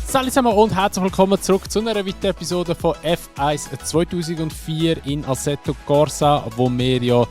Salut zusammen und herzlich willkommen zurück zu einer weiteren Episode von F1 2004 in Assetto Corsa, wo wir ja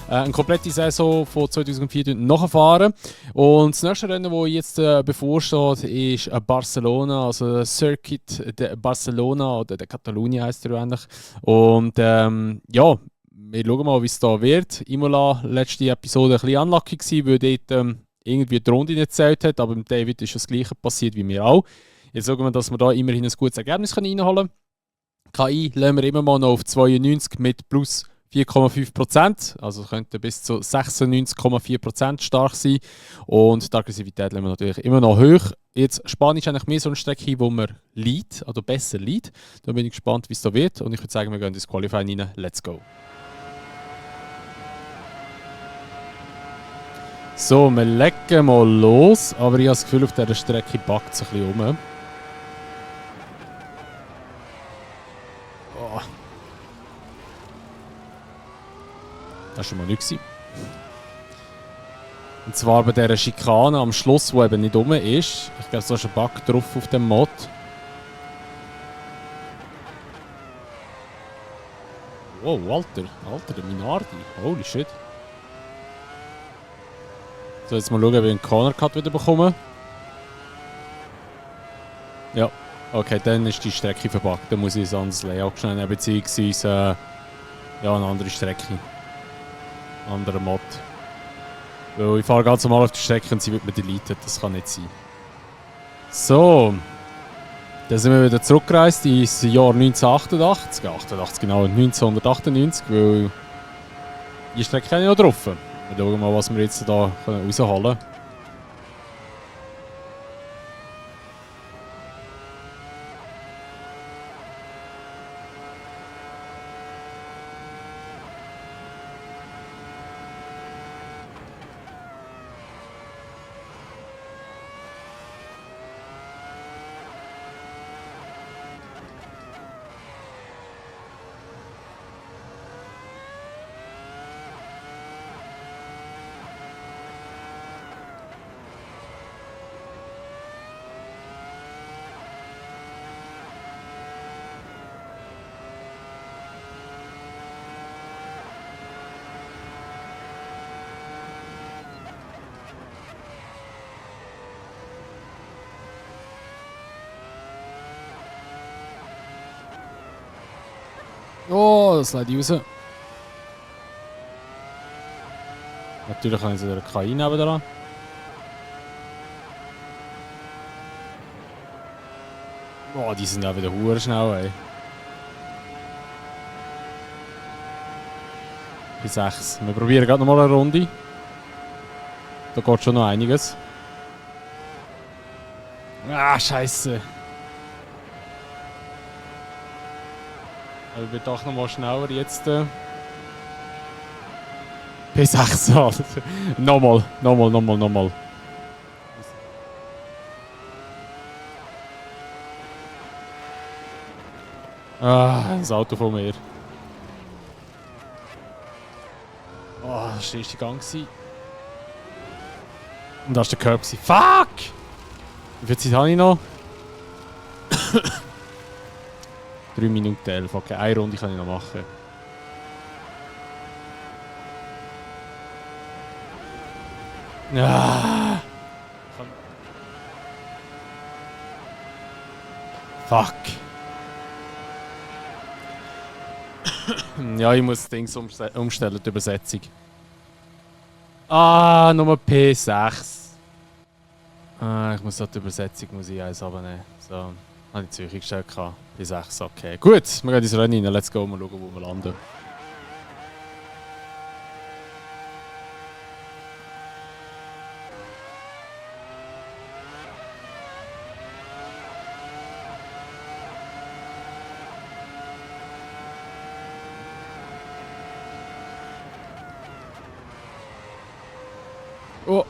eine komplette Saison von 2004 nachfahren. Und das nächste Rennen, das jetzt bevorsteht, ist Barcelona, also Circuit de Barcelona oder der Catalunya heisst er eigentlich. Und ja, wir schauen mal, wie es da wird. Imola, letzte Episode ein bisschen unlucky gewesen, weil dort irgendwie die Runde nicht gezählt hat, aber mit David ist das Gleiche passiert wie mir auch. Jetzt schauen wir, dass wir da immerhin ein gutes Ergebnis reinholen können. KI lassen wir immer mal noch auf 92 mit plus 4,5%. Also könnte bis zu 96,4% stark sein. Und die Aggressivität lassen wir natürlich immer noch hoch. Jetzt Spanisch ist eigentlich mehr so eine Strecke, wo man lead, also besser lead. Da bin ich gespannt, wie es da wird. Und ich würde sagen, wir gehen ins Qualifying rein. Let's go! So, wir legen mal los. Aber ich habe das Gefühl, auf dieser Strecke backt es ein bisschen rum. Das war schon mal nicht. Und zwar bei dieser Schikane am Schluss, die eben nicht rum ist. Ich glaube, da ist ein Bug drauf auf dem Mod. Wow, Alter, der Minardi. Holy shit. So, jetzt mal schauen, ob ich einen Corner Cut wieder bekomme. Ja, okay, dann ist die Strecke verbuggt. Dann muss ich ein anderes Layout schnell nehmen, beziehungsweise ja, eine andere Strecke. Anderer Mod. Weil ich fahre ganz normal auf die Strecke und sie wird mir deleted. Das kann nicht sein. So. Dann sind wir wieder zurückgereist ins Jahr 1988. 88 genau, 1998, weil die Strecke habe ich noch drauf. Wir schauen mal, was wir jetzt da rausholen können. Oh, das lädt raus. Natürlich haben sie den KI neben dran. Oh, die sind ja wieder hure schnell, ey. Bei 6. Wir probieren gerade nochmal eine Runde. Da geht schon noch einiges. Ah, scheiße. Ich bin doch noch mal schneller jetzt. P6, Alter. Nochmal. Ah, das Auto von mir. Oh, das war der erste Gang. Und das war der Curb. Fuck! Wie viel Zeit habe ich noch? 3 Minuten 11. Okay, eine Runde kann ich noch machen. Ah. Fuck. Ja, ich muss das Ding umstellen, die Übersetzung. Ah, Nummer P6. Ah, ich muss die Übersetzung eins abnehmen. So, habe ich Zürich gestellt. P6, okay. Gut, wir gehen ins Rennen rein. Let's go, mal schauen, wo wir landen. Oh.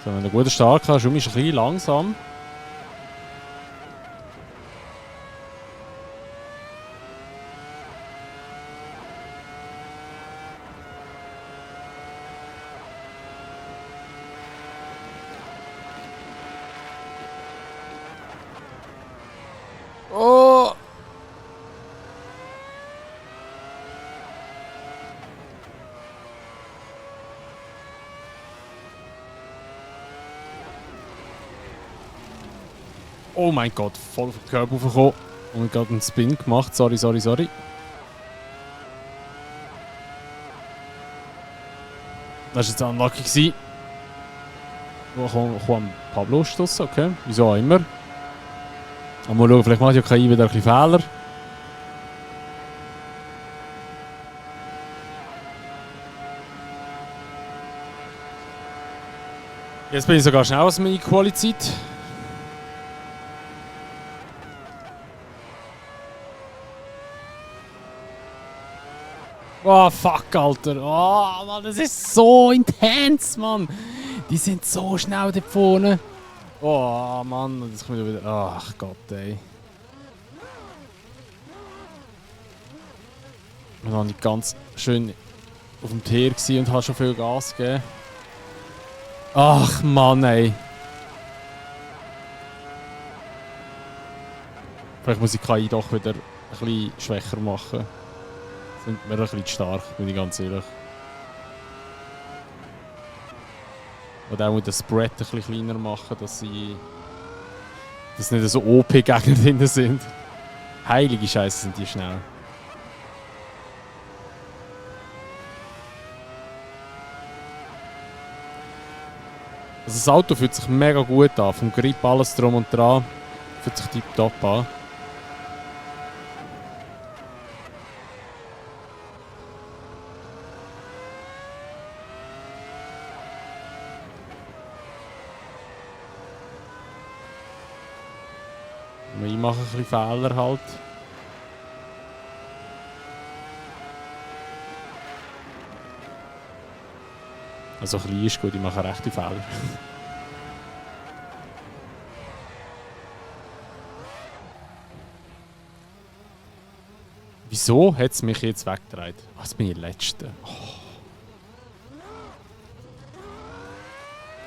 So, wenn du einen guten Start hast, Schumi ist ein bisschen langsam. Oh! Oh mein Gott, voll auf den Körper hochgekommen und gerade einen Spin gemacht. Sorry. Das war jetzt unlucky. Wo kommt Pablo stossen? Okay, wieso auch immer. Mal schauen, vielleicht macht ja KI wieder ein bisschen Fehler. Jetzt bin ich sogar schneller als meine Quali-Zeit. Oh, fuck, Alter. Oh, Mann, das ist so intens, Mann. Die sind so schnell da vorne. Oh, Mann, das kommt wieder... Ach Gott, ey. Ich war nicht ganz schön auf dem Tier und habe schon viel Gas gegeben. Ach, Mann, ey. Vielleicht muss ich KI doch wieder ein bisschen schwächer machen. Sind mir ein bisschen zu stark, bin ich ganz ehrlich. Und auch den Spread ein bisschen kleiner machen, dass nicht so OP-Gegner drin sind. Heilige Scheiße sind die schnell. Also das Auto fühlt sich mega gut an, vom Grip alles drum und dran. Fühlt sich tipptopp an. Ich mache ein bisschen Fehler halt. Also klein ist gut, ich mache rechte Fehler. Wieso hat es mich jetzt weggedreht? Was bin ich Letzte? Oh.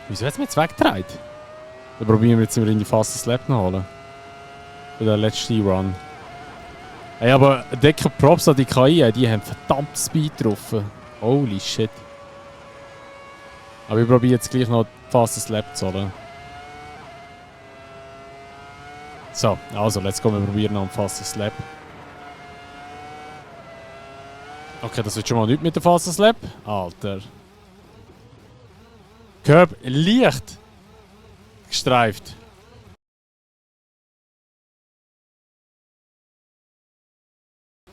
Wieso hat es mich jetzt weggedreht? Dann probieren wir jetzt in die Fastest Lap noch holen. Für den letzten Run. Hey, aber dicke Props an die KI, die haben verdammt Speed getroffen. Holy shit. Aber ich probiere jetzt gleich noch die Fastest Lap zu holen. So, also, let's go, wir probieren noch ein Fastest Lap. Okay, das wird schon mal nicht mit der Fastest Lap. Alter. Curb leicht gestreift.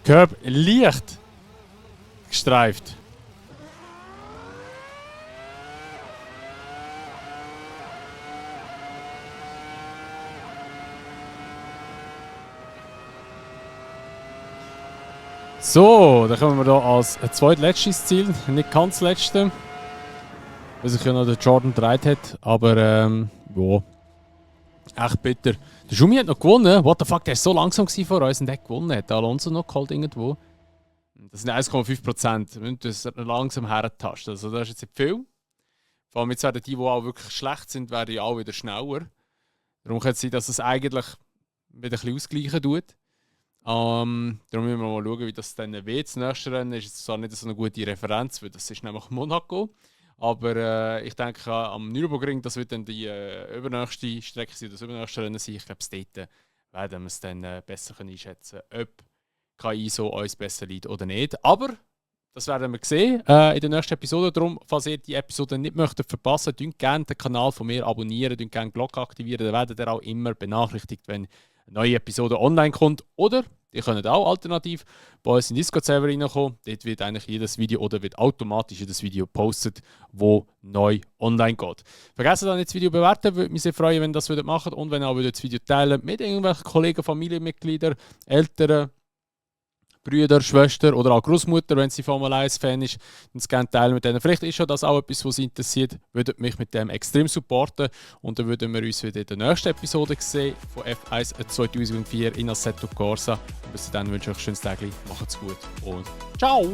Curb leicht gestreift. So, dann kommen wir hier als zweitletztes Ziel, nicht ganz das letzte. Weil sich ja noch der Jordan gedreht hat, aber ja. Echt bitter. Der Schumi hat noch gewonnen. What the fuck, der war so langsam vor uns und der hat gewonnen. Hat Alonso noch geholt irgendwo. Das sind 1,5%. Wir müssen das langsam hertasten. Also das ist jetzt nicht viel. Vor allem jetzt werden die auch wirklich schlecht sind, werden ja auch wieder schneller. Darum kann es sein, dass es eigentlich wieder ein bisschen ausgleichen tut. Darum müssen wir mal schauen, wie das dann wird. Das nächste Rennen ist jetzt zwar nicht so eine gute Referenz, weil das ist nämlich Monaco. Aber ich denke, am Nürburgring, das wird dann die übernächste Strecke sein, das übernächste Rennen sein. Ich glaube, dort werden wir es dann besser einschätzen können, ob KI so uns besser liegt oder nicht. Aber das werden wir sehen in der nächsten Episode. Darum, falls ihr die Episode nicht möchtet verpassen, könnt gerne den Kanal von mir abonnieren, könnt gerne den Blog aktivieren. Dann werdet ihr auch immer benachrichtigt, wenn eine neue Episode online kommt. Oder ihr könnt auch alternativ bei uns in den Discord-Server reinkommen. Dort wird eigentlich jedes Video oder wird automatisch jedes Video gepostet, das neu online geht. Vergesst dann nicht das Video bewerten, würde mich sehr freuen, wenn ihr das macht. Und wenn ihr auch das Video teilen mit irgendwelchen Kollegen, Familienmitgliedern, Eltern, Brüder, Schwester oder auch Großmutter, wenn sie Formel 1-Fan ist, dann gerne teilen mit denen. Vielleicht ist schon das auch etwas, was sie interessiert, würdet mich mit dem extrem supporten und dann würden wir uns wieder in der nächsten Episode sehen von F1 2004 in Assetto Corsa. Und bis dann wünsche ich euch ein schönes Tag, macht's gut und ciao!